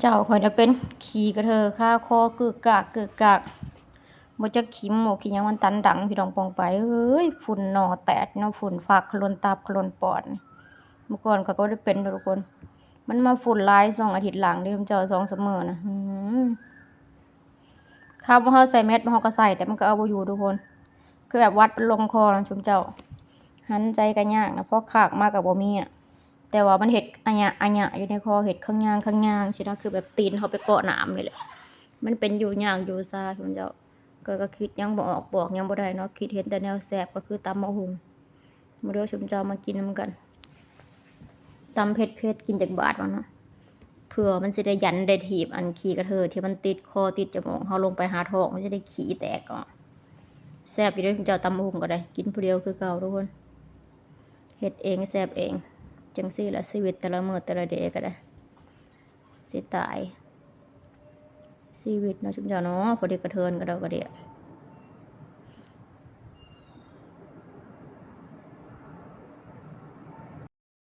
ເຈົ້າ ຂ້ອຍນະເປັນຂີ້ກະເທີຄາຄໍກຶກກາກກຶກກາກ ບໍ່ຈັກຂີ້ໝູກຂີ້ຫຍັງມັນຕັນດັງ ພີ່ນ້ອງປ້ອງປາຍເອີຍ. ຝຸ່ນໜໍ່ແຕກເນາະ ຝຸ່ນຟາກຂະຫຼົ່ນຕັບຂະຫຼົ່ນປອດ. ເມື່ອກ່ອນຂ້ອຍກໍບໍ່ໄດ້ເປັນດອກທຸກຄົນ ມັນມາຝຸ່ນຫຼາຍສອງອາທິດຫຼັງເດ້ ເຈົ້າ ສອງສາມມື້ນະ. ອືມ ຄາວເຮົາໃສ່ແມັດ ເຮົາກໍໃສ່ ແຕ່ມັນກໍເອົາບໍ່ຢູ່ທຸກຄົນ ຄືແບບຫວັດມັນລົງຄໍນະຊຸມເຈົ້າ. ຫັນໃຈກໍຍາກນະ ພໍຄາກມາກໍບໍ່ມີນະ ແຕ່ວ່າມັນເຮັດອະຍະອະຍະຢູ່ໃນຄໍ ເຮັດຄັງຍາງຄັງຍາງຊີ້ນະ ຄືແບບຕີນເຮົາໄປເກາະນ້ຳນີ້ແຫຼະ. ມັນເປັນຢູ່ຍາກຢູ່ຊາຊຸມເຈົ້າ. ຂ້ອຍກໍຄິດຫຍັງບໍ່ອອກ ບອກຫຍັງບໍ່ໄດ້ເນາະ ຄິດເຫັນແຕ່ແນວແຊບ ກໍຄືຕຳບັກຫຸ່ງ. ມາເດີຊຸມເຈົ້າ ມາກິນນຳກັນ ຕຳເຜັດໆ ກິນຈັກບາດວະເນາະ ເພື່ອມັນຊິໄດ້ຢັນໄດ້ຖີບອັນຂີ້ກະເທີທີ່ມັນຕິດຄໍຕິດຈະໝູກເຮົາລົງໄປຫາທ້ອງ ມັນຊິໄດ້ຂີ້ແຕກອອກ. ແຊບຢູ່ເດ້ຊຸມເຈົ້າ ຕຳບັກຫຸ່ງກໍໄດ້ ກິນຜູ້ດຽວຄືເກົ່າທຸກຄົນ. ເຮັດເອງແຊບເອງ ຈັ່ງຊີ້ລະຊີວິດແຕ່ລະມື້ແຕ່ລະເດກໍໄດ້. ຊິຕາຍ ຊີວິດເນາະຊຸມເຈົ້າເນາະ ພໍດີກະເທີນກະເດີກະເດຍ.